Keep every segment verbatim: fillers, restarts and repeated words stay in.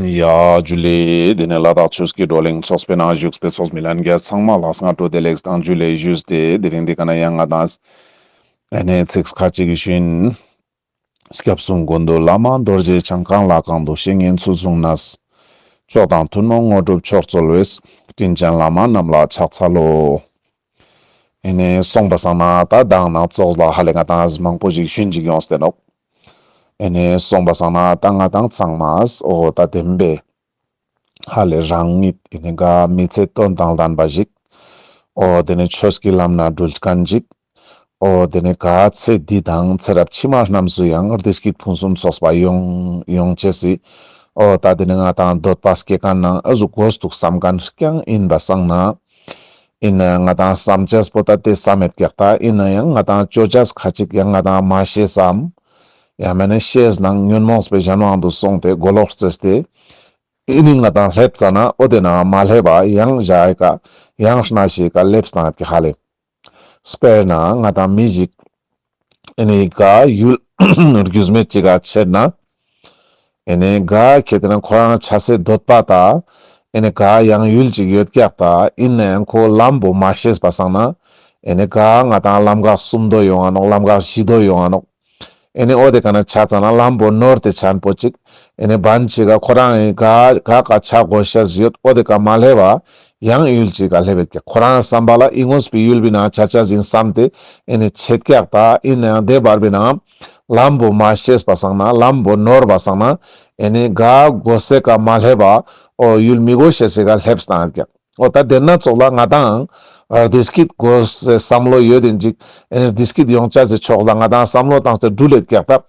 ཡ་ཇུ་ལེ། དེ་ནས་ལ་དྭགས་ཆོས་ཀྱི་བགྲོ་གླེང་ཚོགས་པའི་ནང་བཞུགས་པའི་ཚོགས་མི་ལྷན་རྒྱས་ཚང་མ་ལ་སྔ་དྲོ་བདེ་ལེགས་དང་ཇུ་ལེ་ཞུས་ཏེ། དེ་རིང་འདི་ཀ་ན་ཡང་ང་དང་ཨ་ནེ་ཚིག་ཁ་ཅིག་ཞུ་ཡིན། སྐྱབས་གསུམ་ཀུན་འདུས་བླ་མ་རྡོ་རྗེ་འཆང་། གང་ལ་གང་འདུལ་བཤེས་གཉེན་ཚུལ་བཟུང་ནས། མཆོག་དང་ཐུན་མོང་དངོས་གྲུབ་མཆོག་སྩོལ་བའི། དྲིན་ཅན་བླ་མ་རྣམས་ལ་ཕྱག་འཚལ་ལོ། ཨེ་ནེ་སོང་པ་སང་ན་ད་མདང་ནང་ཙོགས་ལ་ཧ་ལེ་ང་དང་མང་པོ་ཞིག་ཞུན་ཅིག་ཡོངས་ཏེ་ནོག། ཨེ་ནེ་སོང་པ་སང་ན་ད་ང་དང་ཚང་མ་འོ་ད་བདེན་པའི་ཧ་ལེ་རང་ཉིད་ཨེ་ནེ་ག་མི་ཚེ་དོན་དང་ལྡན་པ་ཞིག། འོ་དེ་ནེ་ཆོས་ཀྱི་ལམ་ན་འགྲུལ་མཁན་ཞིག། འོ་དེ་ནེ་ག་ཚེ་འདི་དང་ཚེ་རབས་ཕྱི་མ་རྣམས་སུ་ཡང་བདེ་སྐྱིད་ཕུན་སུམ་ཚོགས་པ་ཡོང་ཡོང་ཅེས་སི། འོ་ད་དེ་ནེ་ང་དང་འདོད་པ་སྐྱེ་མཁན་ནང་ཨ་ཟུག་དགོས་འདུག་བསམ་མཁན་རྐྱང་ཡིན་པ་སང་ན། ཡིན་ན་ཡང་ང་དང་བསམ་ཅེས་པོ་ད་དེ་བསམ་མེད་ཀྱག། ད་ཡིན་ན་ཡང་ང་དང་ཅོ་ཅེས་ཁ་ཅིག་ཡང་ང་དང་མ་ཤེས་སམ། ཡང་མེད་ན་ཤེས་ནང་ཉོན་མོངས་པའི་གཞན་དབང་དུ་སོང་སྟེ་མགོ་ལོག་རྩེས་ཏེ། ཨེ་ནེ་ང་དང་སླེབས་ཙ་ན་འོ་དེ་ན་མ་སླེབས་པ་ཡང་ཞག་ག་ཡང་སྣ་ཞིག་ག་སླེབས་སྟངས་ཀྱི་ཧ་ལེ། དཔེར་ན་ང་དང་མི་ཞིག་ཨེ་ནེ་ག་ཡུལ་རྒྱུས་མེད་ཅིག་ག་ཆེར་ན། ཨེ་ནེ་ག་ཁེ་ཏེ་ན་ཁོ་རང་ཆ་སེ་འདོད་པ་ད་ཨེ་ནེ་ག་ཡང་ཡུལ་ཅིག་ཡོད་ཀྱག། ད་ཡིན་ན་ཡང་ཁོ་ལམ་པོ་མ་ཤེས་པ་སང་ན་ཨེ་ནེ་ག་ང་དང་ལམ་ཁ་གསུམ་དོ་ཡོང་ང་ནོག། ལམ་ཁ་བཞི་དོ་ཡོང་ང་ནོག། ཨེ་ནེ་འོ་དེ་ཀ་ན་ཆ་ཙ་ན་ལམ་པོ་ནོར་ཏེ་ཆ་ན་པོ་ཅིག། ཨེ་ནེ་བན་ཅིག་ག་ཁོ་རང་ག་ག་ཆ་དགོས་ཤེས་ཡོད། འོ་དེ་ཀ་མ་སླེབས་པ་ཡང་ཡུལ་ཅིག་ག་སླེབས་ཡོད་ཀྱག། ཁོ་རང་བསམ་པ་ལ་ཨི་ངོས་པའི་ཡུལ་བི་ནང་ཆ་ཆ་ཟིན་བསམ་སྟེ་ཨེ་ནེ་ཆེད་ཀྱག། ད་ཡིན་ན་ཡང་དེ་བར་བི་ནང་ལམ་པོ་མ་ཤེས་པ་སང་ན་ལམ་པོ་ནོར་བ་སང་ན་ཨེ་ནེ་ག་དགོས་སའི་ཀ་མ་སླེབས་པ་འོ་ཡུལ་མི་དགོས་ཤེས་སི་ཀ་སླེབས་སྟངས་ཀྱག། འོ་ད་དེ་ན་ཙོགས་ལ་ང་དང་བདེ་སྐྱིད་དགོས་སའི་བསམ་བློ་ཡོད་དེ་ཅིག། ཨེ་ནེ་བདེ་སྐྱིད་ཡོང་ཅེས་སི་ཕྱོགས་ལ་ང་དང་བསམ་བློ་བཏང་སྟེ་འགྲུལ་ལེད་ཀྱག། ད་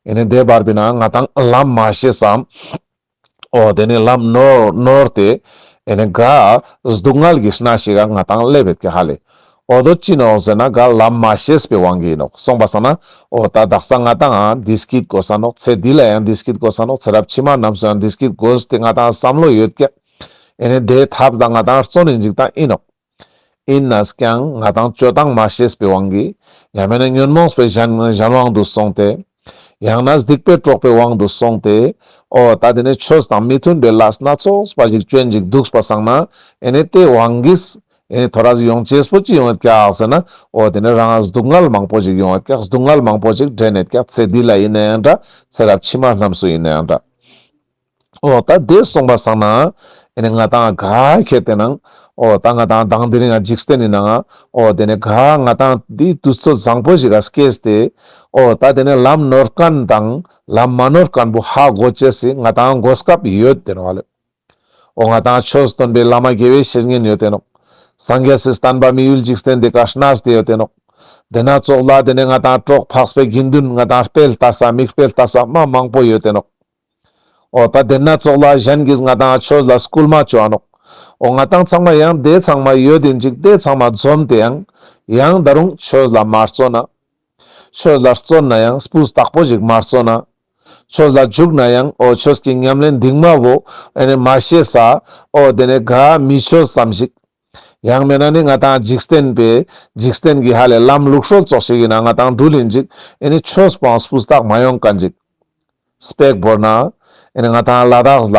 ཨེ་ནེ་དེ་བར་བི་ནང་ང་དང་ལམ་མ་ཤེས་སམ། འོ་དེ་ནེ་ལམ་ནོར་ནོར་ཏེ་ཨེ་ནེ་ག་སྡུག་བསྔལ་གྱི་སྣ་ཞིག་ག་ང་དང་སླེབས་ཡོད་ཀྱག་ཧ་ལེ། འོ་དོ་ཅི་ནོག་ཟེར་ན་ག་ལམ་མ་ཤེས་པའི་དབང་གིས་ཡིན་ནོག། སོང་པ་སང་ན་འོ་ད་དག་ས་ང་དང་བདེ་སྐྱིད་དགོས་ས་ནོག། ཚེ་འདི་ལ་ཡང་བདེ་སྐྱིད་དགོས་ས་ནོག། ཚེ་རབས་ཕྱི་མ་རྣམས་སུ་ཡང་བདེ་སྐྱིད་དགོས་ཏེ་ང་དང་བསམ་བློ་ཡོད་ཀྱག། ཨེ་ནེ་དེ་ཐབས་དང་ང་དང་བརྩོན་ཡིན་ཅིག་ད་ཡིན་ནོག། ཡིན་ནས་ཀྱང་ང་དང་སྤྱོད་སྟངས་མ་ཤེས་པའི་དབང་གིས་ཡང་མེད་ན་ཉོན་མོངས་པའི་གཞན་གཞན་དབང་དུ་སོང་སྟེ། ཡང་ན་སྡིག་པའི་གྲོགས་པའི་དབང་དུ་སོང་སྟེ། འོ་ད་དེ་ནེ་ཆོས་དང་མི་མཐུན་པའི་ལས་སྣ་ཚོགས་པ་ཞིག་བཅོན་ཅིག་འདུག་པ་སང་ན་ཨེ་ནེ་དེ་དབང་གིས་ཨེ་ནེ་ཐོ་རས་ཡོང་ཅེས་པོ་ཅི་ཡོང་ཡོད་ཀྱག་ཟེར་ན། འོ་དེ་ནེ་རང་སྡུག་བསྔལ་མང་པོ་ཞིག་ཡོང་ཡོད་ཀྱག། སྡུག་བསྔལ་མང་པོ་ཞིག་འདྲེན་ཡོད་ཀྱག། ཚེ་འདི་ལ་ཡིན་ན་ཡང་འདྲ། ཚེ་རབས་ཕྱི་མ་རྣམས་སུ་ཡིན་ན་ཡང་འདྲ། འོ་ད་དེ་སོང་པ་སང་ན་ཨེ་ནེ་ང་དང་ག་ཁེ་ཏེ་ནང་འོ་ད་ང་དང་མདང་དེ་རིང་ང་འཇིག་རྟེན་ནི་ནང་འོ་དེ་ནེ་ག་ང་དང་འདི་དུས་ཚོད་བཟང་པོ་ཞིག་ག་སྐྱེས་ཏེ། འོ་ད་དེ་ནེ་ལམ་ནོར་མཁན་དང་ལམ་མ་ནོར་མཁན་པོ་ཧ་གོ་ཅེས་སི་ང་དང་གོ་སྐབས་ཡོད་དེ་ནོག་ཧ་ལེ། འོ་ང་དང་ཆོས་སྟོན་པའི་བླ་མ་དགེ་བའི་བཤེས་གཉེན་ཡོད་དེ་ནོག། སངས་རྒྱས་སི་བསྟན་པ་མི་ཡུལ་འཇིག་རྟེན་འདི་ཀ་གནས་ཏེ་ཡོད་དེ་ནོག། དེ་ན་ཙོགས་ལ་དེ་ནེ་ང་དང་གྲོགས་འཕགས་པའི་དགེ་འདུན་ང་དང་སྤེལ་ལྟ་ས་མི་སྤེལ་ལྟ་ས་མ་མང་པོ་ཡོད་དེ་ནོག། འོ་ད་དེ་ན་ཙོགས་ལ་གཞན་གྱིས་ང་དང་ཆོས་ལ་སྐུལ་མ་བཅོ་འ་ནོག། འོ་ང་དང་ཚང་མ་ཡང་དེ་ཚང་མ་ཡོད་དེ་ཅིག། དེ་ཚང་མ་འཛོམས་ཏེ་ཡང་ཡང་ད་རུང་ཆོས་ལ་མ་བརྩོན་ན། ཆོས་ལ་བརྩོན་ན་ཡང་སྤུས་དག་པོ་ཞིག་མ་བརྩོན་ན། ཆོས་ལ་འཇུག་ན་ཡང་འོ་ཆོས་ཀྱི་ཉམས་ལེན་གདིང་མ་བོ་ཨེ་ནེ་མ་ཤེས་ས། འོ་དེ་ནེ་ག་མི་ཆོས་ཙམ་ཞིག། ཡང་མེད་ན་ནི་ང་དང་འཇིག་རྟེན་པའི་འཇིག་རྟེན་གྱི་ཧ་ལེ་ལམ་ལུགས་སྲོལ་ཙོགས་ཤིག་ཡིན་ན་ང་དང་འགྲུལ་ཡིན་ཅིག། ཨེ་ནེ་ཆོས་པོའང་སྤུས་དག་མ་ཡོང་མཁན་ཅིག། དཔེ་བོར་ན་ཨེ་ནེ་ང་དང་ལ་དྭགས་ལ་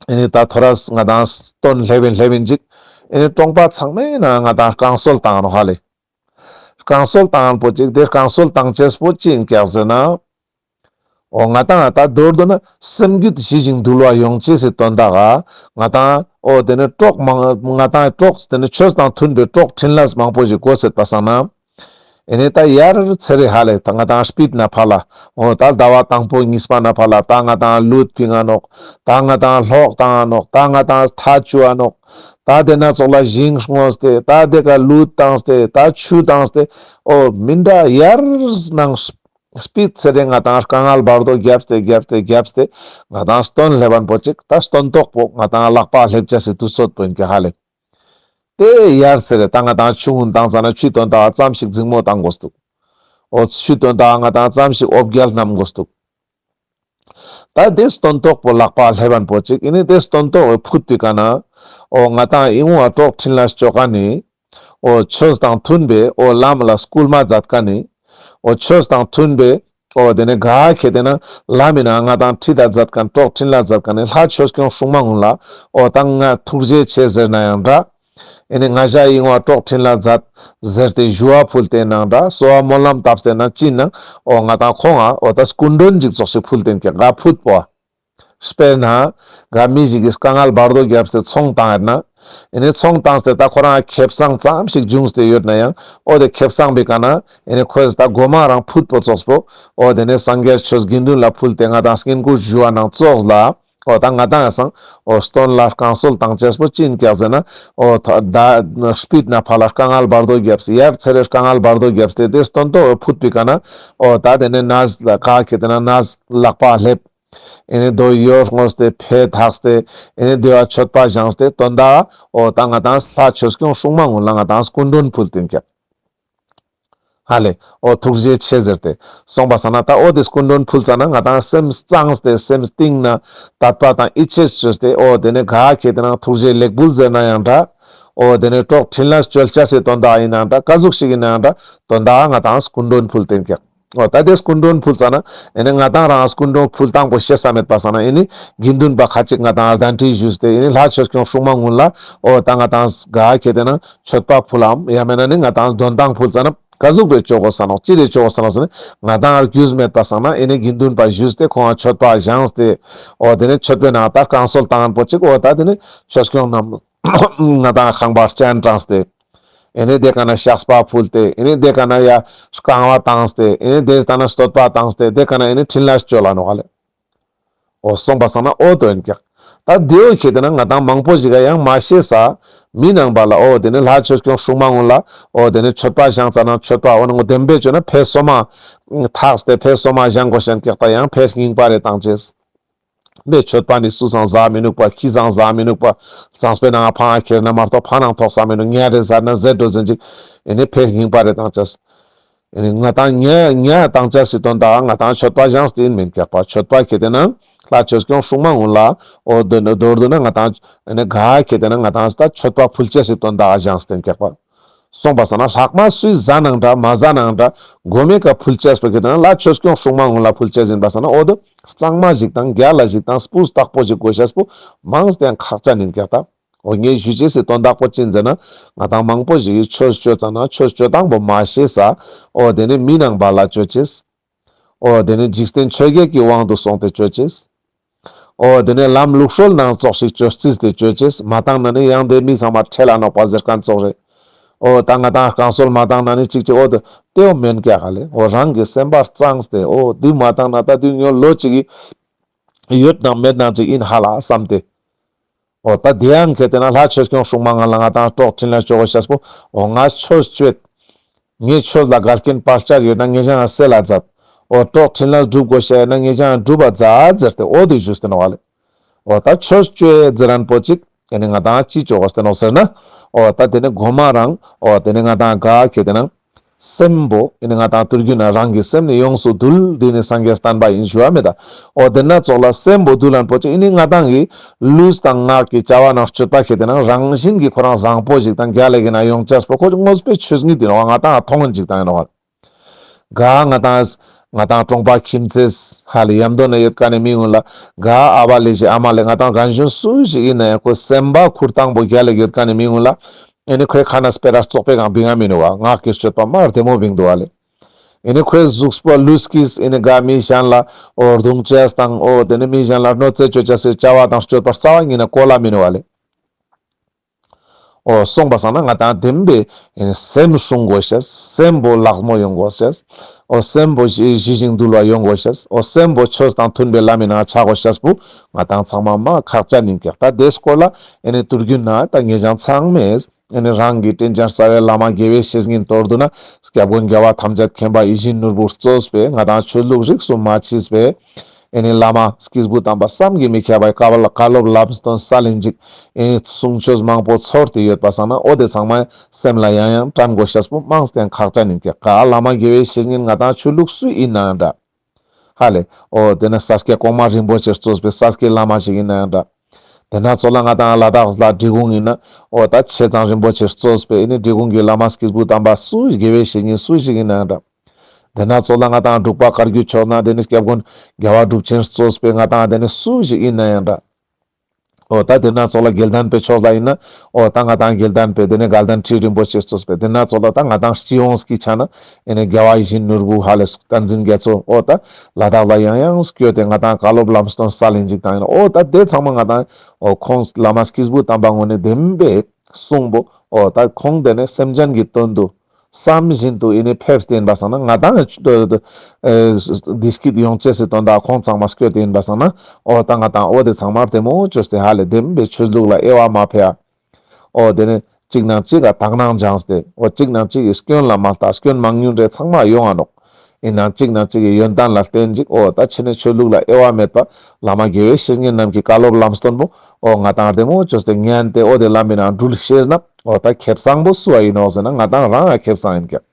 ཨེ་ནེ་ད་ཐོ་རས་ང་དང་སྟོན་སླེབས་ཡིན་སླེབས་ཡིན་ཅིག། ཨེ་ནེ་གྲོང་པ་ཚང་མའི་ནང་ང་དང་རྐང་སོལ་བཏང་ནོག་ཧ་ལེ། རྐང་སོལ་བཏང་པོ་ཅིག། དེ་རྐང་སོལ་བཏང་ཅེས་པོ་ཅི་ཡིན་ཀྱག་ཟེར་ན། འོ་ང་དང་ད་མདོར་བསྡུ་ན་སེམས་རྒྱུད་ཞི་ཞིང་དུལ་བ་ཡོང་ཅེས་སི་དོན་དག་ག་ང་དང་འོ་དེ་ནེ་གྲོགས་མང་ང་དང་གྲོགས་དེ་ནེ་ཆོས་དང་མཐུན་པའི་གྲོགས་འཕྲིན་ལས་མང་པོ་ཞིག་དགོས་སེད་པ་སང་ན། ཨེ་ནེ་ད་ཡར་ཚེ་རེ་ཧ་ལེ་ད་ང་དང་སྤིད་ན་ཕ་ལ། འོ་ད་ཟླ་བ་དང་པོ་གཉིས་པ་ན་ཕ་ལ་ད་ང་དང་ལུད་ཕིང་ང་ནོག། ད་ང་དང་ལྷོག་བཏང་ང་ནོག། ད་ང་དང་ཐ་ཆུ་ཨ་ནོག། ད་དེ་ན་ཙོགས་ལ་ཞིང་སྔོས་ཏེ་ད་དེ་ཀ་ལུད་བཏང་སྟེ་ད་ཆུ་བཏང་སྟེ། འོ་མི་འདྲ་ཡར་ནང་སྤིད་ཚེ་རེ་ང་དང་དཀའ་ངལ་བར་དོ་རྒྱབ་སྟེ་རྒྱབ་སྟེ་རྒྱབ་སྟེ་ང་དང་སྟོན་སླེབས་པ་པོ་ཅིག། ད་སྟོན་ཐོག་པོ་ང་དང་ལག་པ་སླེབས་ཅེས་སི་དུས་ཚོད་པོ་ཡིན་ཀྱག་ཧ་ལེ། དེ་ཡར་ཚེ་རེ་ད་ང་དང་ཆུ་ངུན་བཏང་ཙ་ན་ཆུའི་དོན་དག་ཙམ་ཞིག་འཛིང་མོ་བཏང་དགོས་འདུག། འོ་ཆུའི་དོན་དག་ང་དང་ཙམ་ཞིག་འོ་བརྒྱལ་རྣམ་དགོས་འདུག། ད་དེ་སྟོན་ཐོག་པོ་ལག་པ་སླེབས་པ་པོ་ཅིག། ཨེ་ནེ་དེ་སྟོན་ཐོག་པོ་ཕུད་པའི་ཀ་ན་འོ་ང་དང་ཨི་ངོ་ཨ་གྲོགས་འཕྲིན་ལས་བཅོ་མཁན་ནི། འོ་ཆོས་དང་མཐུན་པའི་འོ་ལམ་ལ་སྐུལ་མ་མཛད་མཁན་ནི། འོ་ཆོས་དང་མཐུན་པའི་ འོ་དེ་ནས་ག་ཁེ་ཏེ་ན་ལམ་མི་ན་ང་དང་ཁྲིད་ད་མཛད་མཁན་གྲོགས་འཕྲིན་ལས་མཛད་མཁན་ནི་ལྷ་ཆོས་སྐྱོང་སྲུང་མ་ངུན་ལ་འོ་ད་ང་ཐུགས་རྗེ་ཆེ་ཟེར་ན་ཡང་འདྲ། ཨེ་ནི་ང་ཞ་ཡིན་བ་གྲོགས་འཕྲིན་ལས་མཛད་ཟེར་ཏེ་ཞུ་བ་ཕུལ་ཏེ་ནང་འདྲ། གསོལ་བ་སྨོན་ལམ་བཏབ་སྟེ་ན་ཅི་ན་འོ་ང་དང་ཁོང་ང་འོ་ད་སྐུ་མགྲོན་ཅིག་ཙོགས་ཤིག་ཕུལ་ཏེ་ཀྱག་ག་ཕུད་པོ། དཔེར་ན་ག་མི་ཞིག་གིས་དཀའ་ངལ་བར་དོ་བརྒྱབ་སྟེ་ཚོང་བཏང་ཡོད་ན། ཨེ་ནི་ཚོང་བཏང་སྟེ་ད་ཁོ་རང་ཁེ་བཟང་ཙམ་ཞིག་བྱུང་སྟེ་ཡོད་ན་ཡང་འོ་དེ་ཁེ་བཟང་པའི་ཀ་ན་ཨེ་ནི་ཁོས་ད་མགོ་མ་རང་ཕུད་པོ་ཙོགས་པོ་འོ་དེ་ནས་སངས་རྒྱས་ཆོས་དགེ་འདུན་ལ་ཕུལ་ཏེ་ང་དང་བསྙེན་བཀུར་ཞུ་བ་ནང་ཙོགས་ལ། འོ་ད་ང་དང་ཡ་སང་འོ་སྟོན་ལ་བསྐང་གསོལ་བཏང་ཅེས་པོ་ཅི་ཡིན་ཀྱག་ཟེར་ན། འོ་ད་སྤིད་ནས་ཕར་ལ་དཀའ་ངལ་བར་དོ་བརྒྱབ་སྟེ་ཡར་ཚེ་རེ་དཀའ་ངལ་བར་དོ་བརྒྱབ་སྟེ་དེ་སྟོན་ཐོག་ཕུད་པའི་ཀ་ན་འོ་ད་དེ་ནས་ནས་ལ་ག་ཁེ་ཏེ་ན་ནས་ལག་པ་སླེབས། ཨེ་ནི་དོ་ཡོར་སྔོས་ཏེ་ཕེ་ཐགས་ཏེ་ཨེ་ནི་དེ་བ་མཆོད་པ་བཞེངས་ཏེ་དོན་དག་འོ་ད་ང་དང་ལྷ་ཆོས་སྐྱོང་སྲུང་མ་ངུན་ལ་ང་དང་སྐུ་མགྲོན་ཕུལ་ཏེ་ཡིན་ཀྱག་ཧ་ལེ། འོ་ཐུགས་རྗེ་ཆེ་ཟེར་ཏེ། སོང་པ་སང་ན་ད་འོ་དེ་སྐུ་མགྲོན་ཕུལ་ཙ་ན་ང་དང་སེམས་གཙང་སྟེ་སེམས་གཏིང་ན་དད་པ་དང་ཡིད་ཆེས་བཅོས་ཏེ་འོ་དེ་ནས་ག་ཁེ་ཏེ་ན་ཐུགས་རྗེ་ལེགས་འབུལ་ཟེར་ན་ཡང་འདྲ། འོ་དེ་ནས་གྲོགས་འཕྲིན་ལས་བཅོལ་ཅེས་སི་དོན་དག་ཡིན་ན་འདྲ། ག་ཟུག་ཞིག་ཡིན་ན་ཡང་འདྲ། དོན་དག་ང་དང་སྐུ་མགྲོན་ཕུལ་ཏེ་ཡིན་ཀྱག་འོ་ད་དེ་སྐུ་མགྲོན་ཕུལ་ཙ་ན་ཨེ་ནི་ང་དང་རང་སྐུ་མགྲོན་ཕུལ་སྟངས་པོ་ཤེས་ས་མེད་པ་སང་ན་ཨེ་ནི་དགེ་འདུན་པ་ཁ་ཅིག་ང་དང་གདན་འདྲེན་ཞུས་ཏེ་ཨེ་ནི་ལྷ་ཆོས་སྐྱོང་སྲུང་མ་ངུན་ལ་འོ་ད་ང་དང་ག་ཁེ་ཏེ་ན་མཆོད་པ་ཕུལ་ལམ་ཡང་མེད་ན་ནི་ང་དང་འདོན་ཐང་ཕུལ་ཙ་ན་ག་ཟུག་པའི་ཆོག་གོ་ས་ནོག་ཅི་རེ་ཆོག་གོ་ས་ནོག་ཟེར་ན་ང་དང་རྒྱུས་མེད་པ་སང་ན་ཨེ་ནི་དགེ་འདུན་པ་ཞུས་ཏེ་ཁོང་ང་མཆོད་པ་བཞེངས་ཏེ་འོ་དེ་ནས་མཆོད་པའི་ནང་ད་བསྐང་གསོལ་བཏང་པོ་ཅིག་འོ་ད་དེ་ནས་ཆོས་སྐྱོང་རྣམས་ང་དང་ཁང་པ་སྤྱན་དྲངས་ཏེ། ཨེ་ནི་དེ་ཀ་ན་བཤགས་པ་ཕུལ་ཏེ་ཨེ་ནི་དེ་ཀ་ན་ཡ་བསྐང་བ་བཏང་སྟེ་ཨེ་ནི་དེ་ཀ་ན་བསྟོད་པ་བཏང་སྟེ་དེ་ཀ་ན་ཨེ་ནི་འཕྲིན་ལས་བཅོལ་ལ་ནོག་ལེ། འོ་སོང་པ་སང་ན་འོ་དོ་ཡིན་ཀྱག་ད་དེའོ་ཁེ་ཏེ་ན་ང་དང་མང་པོ་ཞིག་ག་ཡང་མ་ཤེས་ས། མི་ནང་པ་ལ་འོ་དེ་ནི་ལྷ་ཆོས་སྐྱོང་སྲུང་མ་ངུན་ལ་འོ་དེ་ནི་མཆོད་པ་བཞེངས་ཙ་ན་མཆོད་པ་འོ་ན་ངོ་བདེན་པའི་བཅོས་ན་ཕེ་སོ་མ་ཐགས་ཏེ་ཕེ་སོ་མ་བཞེངས་དགོས་ཤན་ཀྱག་ད་ཡང་ཕེ་རྙིང་པ་རེ་བཏང་ཅེས། མེ་མཆོད་པ་ནི་སུ་སང་ཟ་མི་ནུག་པ་ཁྱི་སང་ཟ་མི་ནུག་པ། གཙང་པའི་ནང་ཕང་ཁྱེར་ན་མ་གཏོགས་ཕ་ནང་ཐོགས་ས་མི་ནུག་ཉ་རེ་ཟ་ན་ཟེར་འགྲོ་ཟིན་ཅིག་ཨེ་ནི་ཕེ་རྙིང་པ་རེ་བཏང་ཅེས། ཨེ་ནི་ང་དང་ཉ་ཉ་བཏང་ཅེས་སི་དོན་དག་ང་དང་མཆོད་པ་བཞེངས་ཏེ་ཡིན་མིན་ཀྱག་པ། མཆོད་པ་ཁེ་ཏེ་ན་ལྷ་ཆོས་སྐྱོང་སྲུང་མ་ངུན་ལ་འོ་དོ་ནི་མདོར་བསྡུ་ན་ང་དང་ཨེ་ནི་ག་ཁེ་ཏེ་ན་ང་དང་ད་མཆོད་པ་ཕུལ་ཅེས་སི་དོན་དག་བཞེངས་ཏེ་ཡིན་ཀྱག་པ། སོང་པ་སང་ན་ལྷག་མ་སུའི་ཟ་ནང་འདྲ་མ་ཟ་ནང་འདྲ་མགོ་མེད་ཀ་ཕུལ་ཅེས་པོ་ཁེ་ཏེ་ན་ལྷ་ཆོས་སྐྱོང་སྲུང་མ་ངུན་ལ་ཕུལ་ཅེས་ཡིན་པ་སང་ན་འོ་དོ་གཙང་མ་ཞིག་དང་རྒྱལ་ལ་ཞིག་དང་སྤུས་དག་པོ་ཞིག་དགོས་ཤེས་པོ་མང་སྟེ་ཁག་ཅན་ཡིན་ཀྱག་ད། འོ་ངས་ཞུ་ཅེས་སི་དོན་དག་པོ་ཅི་ཡིན་ཟེར་ན་ང་དང་མང་པོ་ཞིག་གིས་ཆོས་བཅོ་ཙ་ན་ཆོས་བཅོ་སྟངས་པོ་མ་ཤེས་ས། འོ་དེ་ནི་མི་ནང་པ་ལ་བཅོ་ཅེས། འོ་དེ་ནི་འཇིག་རྟེན་ཆོས་བརྒྱད་ཀྱི་དབང་དུ་སོང་སྟེ་བཅོ་ཅེས། འོ་དེ་ནས་ལམ་ལུགས་སྲོལ་ནང་ཙོགས་ཤིག་ཅོ་རྩིས་ཏེ་ཅོ་ཅེས་མ་བཏང་ན་ནི་ཡང་དེ་མི་ཚང་མ་ཁྲེལ་ལ་ནོག་པ་ཟེར་མཁན་ཙོགས་རེད། འོ་ད་ང་དང་བསྐང་གསོལ་མ་བཏང་ན་ནི་ཅིག་ཅིག་འོ་དེ་དེའོ་མེན་ཀྱག་ལེ། འོ་རང་གི་སེམས་པ་གཙང་སྟེ་འོ་དེ་མ་བཏང་ན་ད་དུས་ངོ་ལོ་ཅིག་གི་ཡོད་ནང་མེད་ནང་ཅིག་ཡིན་ཧ་ལ་བསམ་སྟེ། འོ་ད་དེ་ཡང་ཁེ་ཏེ་ན་ལྷ་ཆོས་སྐྱོང་སྲུང་མ་ངུན་ལ་ང་དང་གྲོགས་འཕྲིན་ལས་བཅོ་དགོས་ཤེས་པོ་འོ་ང་ཆོས་བཅོས། ངས་ཆོས་ལ་འགལ་རྐྱེན་བར་ཆད་ཡོད་ན་ངེད་ཅག་ཡང་སེལ་ལ་མཛད། འོ་གྲོགས་འཕྲིན་ལས་སྒྲུབ་དགོས་ཤེས་ཡོད་ན་ངེད་ཅག་ཡང་སྒྲུབ་པ་མཛད་ཟེར་ཏེ་འོ་དེ་ཞུས་ཏེ་ནོག་ལེ། འོ་ད་ཆོས་བཅོ་ཟེར་རན་པོ་ཅིག་ཨེ་ནི་ང་དང་ཅི་བཅོ་དགོས་ཏེ་ནོག་ཟེར་ན། འོ་ད་དེ་ནི་མགོ་མ་རང་འོ་དེ་ནི་ང་དང་ག་ཁེ་ཏེ་ན་སེམས་པོ་ཨེ་ནི་ང་དང་དུས་རྒྱུན་ན་རང་གི་སེམས་ནི་ཡོངས་སུ་འདུལ། འདི་ནི་སངས་རྒྱས་བསྟན་པ་ཡིན་ཞུ་བ་མེད་ད། འོ་དེ་ན་ཙོགས་ལ་སེམས་པོ་འདུལ་ལན་པོ་ཅིག་ཨེ་ནི་ང་དང་གི་ལུས་དང་ངག་གི་བྱ་བ་ནང་སྤྱོད་པ་ཁེ་ཏེ་ན་རང་བཞིན་གྱི་ཁོ་རང་བཟང་པོ་ཞིག་དང་རྒྱལ་ལ་གི་ན་ཡོང་ཅེས་པོ་ཁོ་དངོས་པོའི་ཆོས་ཉིད་དེ་ནོག་ང་དང་མཐོང་ངན་ཅིག་དང་ཡིན་ནོག་ག་ང་དང་ང་དང་གྲོང་པ་ཁྱིམ་མཚེས་ཧ་ལེ་ཡམ་དོ་ན་ཡོད་མཁན་ནི་མི་ངུན་ལ་ག་ཨ་བ་ལེ་ཞེ་ཨ་མ་ལེ་ང་དང་རྒན་གཞོན་སུ་ཞིག་ཡིན་ན་ཡང་ཁོ་སེམས་པ་ཁུར་སྟངས་པོ་རྒྱལ་ལ་ཡོད་མཁན་ནི་མི་ངུན་ལ་ཨེ་ནི་ཁོའི་ཁ་ན་སྤེ་ར་བཙོག་པའི་གང་བིང་ང་མི་ནུག་བ། ངག་གི་སྤྱོད་པ་མ་བདེ་མོ་བིང་འདུག་བ་ལེ། ཨེ་ནི་ཁོའི་གཟུགས་པོ་ལུས་ཀྱིས་ཨེ་ནི་ག་མི་གཞན་ལ་འོ་རྡུང་ཅེས་དང་འོ་དེ་ནི་མི་གཞན་ལ་གནོད་འཚེ་ཅོ་ཅེས་སི་བྱ་བ་དང་སྤྱོད་པ་རྩ་བ་ཉིད་ནས་གོ་ལ་མི་ནུག་བ་ལེ། འོ་སོང་པ་སང་ན་ང་དང་བདེན་པའི་སེམས་སྲུང་དགོས་ཤེས། སེམས་པོ་ལྷག་མོ་ཡོང་དགོས་ཤེས། འོ་སེམས་པོ་ཞི་ཞི་ཞིང་དུལ་བ་ཡོང་དགོས་ཤེས། འོ་སེམས་པོ་ཆོས་དང་མཐུན་པའི་ལམ་མི་ནང་ཆ་དགོས་ཤེས་པོ་ང་དང་ཚང་མ་མ་ཁག་ཅན་ཡིན་ཀྱག་ད་དེ་སྐོར་ལ་ཨེ་ནི་དུས་རྒྱུན་ན་ད་ངེད་ཅག་ཚང་མས་ཨེ་ནི་རང་གི་དྲིན་ཅན་རྩ་བའི་བླ་མ་དགེ་བའི་བཤེས་གཉེན་མདོར་བསྡུ་ན་སྐྱབས་མགོན་རྒྱལ་བ་ཐམས་ཅད་མཁྱེན་པ་ཡིད་བཞིན་ནོར་བུ་གཙོས་པའི་ང་དང་ཆོས་ལུགས་རིས་སུ་མ་ཆད་པའི་ཨེ་ནི་བླ་མ་སྐྱེས་བུ་དམ་པ་བསམ་གྱིས་མི་ཁྱབ་པའི་བཀའ་སློབ་ལམ་སྟོན་ས་ལེན་ཅིག་ཨེ་ནི་གསུང་ཆོས་མང་པོ་ཚོར་ཏེ་ཡོད་པ་སང་ན་འོ་དེ་ཚང་མ་སེམས་ལ་ཡང་ཡང་དྲན་དགོས་ཤེས་པོ་མང་སྟེ་ཁག་ཅན་ཡིན་ཀྱག་ག་བླ་མ་དགེ་བའི་བཤེས་གཉེན་ང་དང་ཆོས་ལུགས་སུ་ཡིན་ནའང་འདྲ། ཧ་ལེ། འོ་དེ་ནི་ས་སྐྱ་གོང་མ་རིན་པོ་ཆེ་གཙོས་པའི་ས་སྐྱའི་བླ་མ་ཞིག་ཡིན་ནའང་འདྲ། དེ་ན་ཙོགས་ལ་ང་དང་ལ་དྭགས་ལ་འབྲི་གུང་ཡིན་ན་འོ་ད་ཆེ་ཚང་རིན་པོ་ཆེ་གཙོས་པའི་ཨེ་ནི་འབྲི་གུང་གི་བླ་མ་སྐྱེས་བུ་དམ་པ་སུ་དགེ་བའི་བཤེས་གཉེན་སུ་ཞིག་ཡིན་ནའང་འདྲ། དེ་ན་ཚོགས་ལ་ང་དང་འབྲུག་པ་བཀའ་བརྒྱུད་ཕྱོགས་ན་དེ་ནི་སྐྱབས་མགོན་རྒྱལ་བ་གྲུབ་ཆེན་གཙོས་པའི་ང་དང་དེ་ནི་སུ་ཞིག་ཡིན་ན་ཡང་འདྲ། འོ་ད་དེ་ན་ཚོགས་ལ་དགེ་ལྡན་པའི་ཕྱོགས་ལ་ཡིན་ན། འོ་ད་ང་དང་དགེ་ལྡན་པའི་དེ་ནི་དགའ་ལྡན་ཁྲི་རིན་པོ་ཆེ་གཙོས་པའི་དེ་ན་ཚོགས་ལ་ད་ང་དང་སྤྱི་ཡོངས་ཀྱི་ཆ་ན་ཨེ་ནི་རྒྱལ་བ་ཡིད་བཞིན་ནོར་བུ་ཧ་ལས་བསྟན་འཛིན་རྒྱ་མཚོ། འོ་ད་ལ་དྭགས་ལ་ཡང་ཡང་སྐྱོད་དེ་ང་དང་བཀའ་སློབ་ལམ་སྟོན་སལ་ཡིན་ཅིག་དང་ཡིན་ན། འོ་ད་དེ་ཚང་མ་ང་དང་འོ་ཁོང་བླ་མ་སྐྱེས་བུ་དམ་པ་དངོས་གནས་བདེན་པའི་གསུང་པོ། འོ་ད་ཁོང་དེ་ནི་སེམས་ཅན་གྱི་དོན་དུ་བསམ་བཞིན་དུ་ཨེ་ནི་ཕེབས་ཏེ་ཡིན་པ་སང་ན། ང་དང་ཨེ་བདེ་སྐྱིད་ཡོང་ཅེས་སི་དོན་དག་ཁོང་ཚང་མ་སྐྱོད་དེ་ཡིན་པ་སང་ན། འོ་ད་ང་དང་འོ་དེ་ཚང་མ་བདེ་མོ་བཅོས་ཏེ་ཧ་ལས་བདེན་པའི་ཆོས་ལུགས་ལ་དབྱེ་བ་མ་ཕྱེ་ཡ། འོ་དེ་ནི་གཅིག་ནང་གཅིག་ག་དག་སྣང་སྦྱངས་ཏེ། འོ་གཅིག་ནང་གཅིག་གི་སྐྱོན་ལ་མ་ལྟ། སྐྱོན་མང་ཉུང་རེ་ཚང་མ་ཡོང་ང་ནོག། ཡིན་ནའང་གཅིག་ནང་གཅིག་གི་ཡོན་ཏན་ལ་བརྟེན་ཅིག། འོ་ད་ཕྱི་ནས་ཆོས་ལུགས་ལ་དབྱེ་བ་མེད་པ་བླ་མ་དགེ་བའི་བཤེས་གཉེན་རྣམས་ཀྱི་བཀའ་སློབ་ལམ་སྟོན་པོ། འོ་ང་དང་བདེ་མོ་བཅོས་ཏེ་ཉན་ཏེ་འོ་དེ་ལམ་མི་ནང་འགྲུལ་ཤེས་ན། འོ་ད་ཁེ་བཟང་པོ་སུ་བ་ཡིན་ནོག་ཟེར་ན་ང་དང་རང་ང་ཁེ་བཟང་ཡིན་ཀྱག།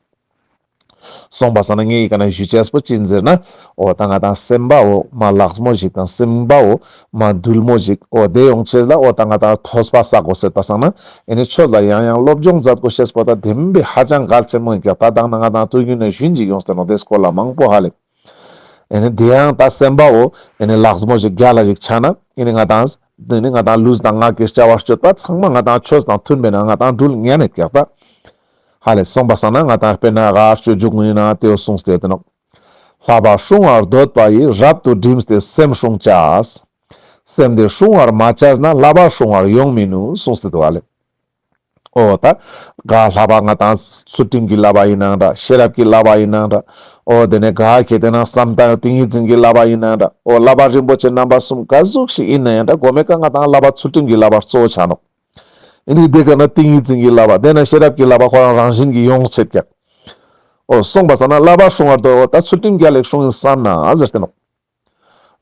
སོང་པ་སང་ན་ངའི་ཀ་ན་ཞུ་ཅེས་པོ་ཅི་ཡིན་ཟེར་ན། འོ་ད་ང་དང་སེམས་པ་འོ་མ་ལགས་མོ་ཞིག་དང་སེམས་པ་འོ་མ་དུལ་མོ་ཞིག། འོ་དེ་ཡོང་ཅེས་ལ་འོ་ད་ང་དང་ཐོས་པ་བསག་དགོས་ཟེར་པ་སང་ན། ཨེ་ནི་ཆོས་ལ་ཡང་ཡང་སློབ་སྦྱོང་མཛད་དགོས་ཤེས་པོ་ད་བདེན་པའི་ཧ་ཅང་གལ་ཆེན་མོ་ཡིན་ཀྱག། ད་དང་ན་ང་དང་དུས་རྒྱུན་ནས་ཞུན་ཅིག་ཡོང་སྟེ་ནོག། དེ་སྐོར་ལ་མང་པོ་ཧ་ལས། ཨེ་ནི་དེ་ཡང་ད་སེམས་པ་འོ་ཨེ་ནི་ལགས་མོ་ཞིག་རྒྱལ་ལ་ཞིག་ཆ་ན། ཨེ་ནི་ང་དང་དེ་ནི་ང་དང་ལུས་དང་ངག་གི་བྱ་བ་སྤྱོད་པ་ཚང་མ་ང་དང་ཆོས་དང་མཐུན་པའི་ནང་ང་དང་འགྲུལ་ཉན་ནེད་ཀྱག་ད། ཧ་ལས་སོང་པ་སང་ན་ང་དང་དཔེར་ན་ག་སྤྱོད་འཇུག་ངུའི་ནང་དེ་འོ་གསུངས་ཏེ་ཡོད་དེ་ནོག། བསླབ་པ་སྲུང་བར་འདོད་པ་ཡིས། རབ་ཏུ་བསྒྲིམས་ཏེ་སེམས་སྲུང་བྱ། སེམས་དེ་སྲུང་བར་མ་བྱས་ན། བསླབ་པ་སྲུང་བར་ཡོང་མི་ནུས། གསུངས་ཏེ་འདུག་ཧ་ལས། འོ་ད་ག་བསླབ་པ་ང་དང་ཚུལ་ཁྲིམས་ཀྱི་བསླབ་པ་ཡིན་ནའང་འདྲ། ཤེས་རབ་ཀྱི་བསླབ་པ་ཡིན་ནའང་འདྲ། འོ་དེ་ནས་ག་ཁེ་དེ་ན་བསམ་གཏན་ཏིང་ངེ་འཛིན་གྱི་བསླབ་པ་ཡིན་ནའང་འདྲ། འོ་བསླབ་པ་རིན་པོ་ཆེ་རྣམ་པ་གསུམ་ག་ཟུག་ཞིག་ཡིན་ན་ཡང་འདྲ། གོ་མེ་ཀ་ང་དང་བསླབ་པ་ཚུལ་ཁྲིམས་ཀྱི་བསླབ་པ་གཙོ་བོ་ཆ་ནོག། ཨེ་ནི་དེ་ཀ་ན་ཏིང་ངེ་འཛིན་གྱི་བསླབ་པ་དེ་ན་ཤེས་རབ་ཀྱི་བསླབ་པ་ཁོ་རང་རང་བཞིན་གྱི་ཡོང་ཅེས་ཀྱག། འོ་སོང་པ་སང་ན་བསླབ་པ་སྲུང་བར་འདོད། འོ་ད་ཚུལ་ཁྲིམས་རྒྱལ་ལ་ཞིག་སྲུང་ཡིན་བསམ་ན་ཟེར་ཏེ་ནོག།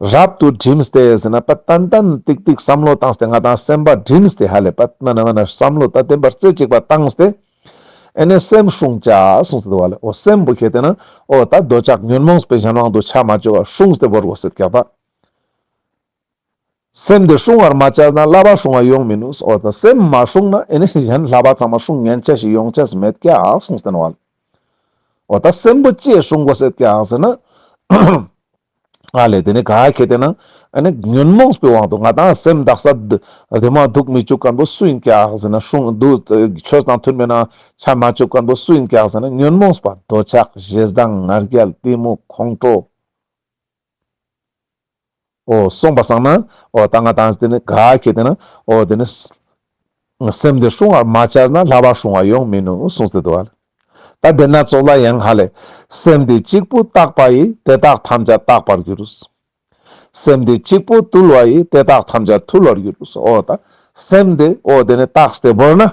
རབ་ཏུ་བསྒྲིམས་ཏེ་ཟེར་ན་པ་ཏན་ཏན་ཏིག་ཏིག་བསམ་བློ་བཏང་སྟེ་ང་དང་སེམས་པ་བསྒྲིམས་ཏེ་ཧ་ལས་པ་མ་ན་མ་ན་བསམ་བློ་ད་བདེན་པ་རྩེ་གཅིག་པ་བཏང་སྟེ། ཨེ་ནི་སེམས་སྲུང་བྱ་གསུངས་ཏེ་འདུག་ཧ་ལས། འོ་སེམས་པོ་ཁེ་དེ་ན་འོ་ད་འདོད་ཆགས་ཉོན་མོངས་པའི་གཞན་དབང་དུ་ཆ་མ་བཅུག་པ་སྲུངས་ཏེ་བོར་དགོས་ཟེར་ཀྱག་ད། སེམས་དེ་སྲུང་བར་མ་བྱས་ན། བསླབ་པ་སྲུང་བར་ཡོང་མི་ནུས། འོ་ད་སེམས་མ་སྲུང་ན་ཨེ་ནི་གཞན་བསླབ་པ་ཚང་མ་སྲུང་ཉན་ཆ་ཞིག་ཡོང་ཆ་ཞིག་མེད་ཀྱག་གསུངས་ཏེ་ནོག་ཧ་ལས། འོ་ད་སེམས་པོ་ཅི་སྲུང་དགོས་ཟེར་ཀྱག་ཟེར་ན། ཨ་ལས་དེ་ནི་ག་ཁེ་དེ་ན་ཨ་ནི་ཉོན་མོངས་པའི་དབང་དུ་ང་དང་སེམས་དག་ས་བདེ་མོ་འདུག་མི་བཅུག་མཁན་པོ་སུ་ཡིན་ཀྱག་ཟེར་ན། སྲུང་འདུག་ཆོས་དང་མཐུན་པའི་ནང་ཆ་མ་བཅུག་མཁན་པོ་སུ་ཡིན་ཀྱག་ཟེར་ན། ཉོན་མོངས་པ་འདོད་ཆགས་ཞེ་སྡང་ང་རྒྱལ་གཏི་མུག་ཁོང་ཁྲོ། འོ་སོང་པ་སང་ན་འོ་ད་ང་དང་དེ་ནི་ག་ཁེ་དེ་ན་འོ་དེ་ནི་སེམས་དེ་སྲུང་བར་མ་བྱས་ན། བསླབ་པ་སྲུང་བར་ཡོང་མི་ནུས་གསུངས་ཏེ་འདུག་ཧ་ལས། ད་དེ་ན་ཚོགས་ལ་ཡང་ཧ་ལས། སེམས་དེ་གཅིག་པུ་རྟག་པ་ཡིས། དེ་དག་ཐམས་ཅད་རྟག་པར་འགྱུར། སེམས་དེ་གཅིག་པུ་དུལ་བ་ཡིས། དེ་དག་ཐམས་ཅད་དུལ་བར་འགྱུར། འོ་ད་སེམས་དེ་འོ་དེ་ནི་རྟགས་ཏེ་བོར་ན།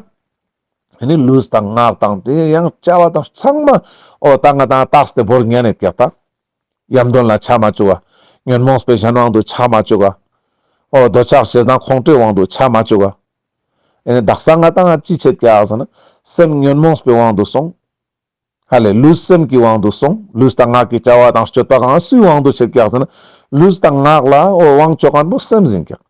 ཨེ་ནི་ལུས་དང་ངག་དང་དེ་ཡང་བྱ་བ་དང་ཚང་མ་འོ་ད་ང་དང་རྟགས་ཏེ་བོར་ཉན་ནེད་ཀྱག་ད། ཡམ་དོན་ལ་ཆ་མ་བཅུག་ག། ཉོན་མོངས་པའི་གཞན་དབང་དུ་ཆ་མ་བཅུག་ག། འོ་འདོད་ཆགས་ཞེ་སྡང་ཁོང་ཁྲོའི་དབང་དུ་ཆ་མ་བཅུག་ག། ཨེ་ནི་དག་ས་ང་དང་ཅི་བྱེད་ཀྱག་ཟེར་ན། སེམས་ཉོན་མོངས་པའི་དབང་དུ་སོང་། ཧ་ལས་ལུས་སེམས་ཀྱི་དབང་དུ་སོང་། ལུས་དང་ངག་གི་བྱ་བ་དང་སྤྱོད་པ་གང་སུའི་དབང་དུ་བྱེད་ཀྱག་ཟེར་ན། ལུས་དང་ངག་ལ་འོ་དབང་ཆ་མཁན་པོ་སེམས་ཡིན་ཀྱག།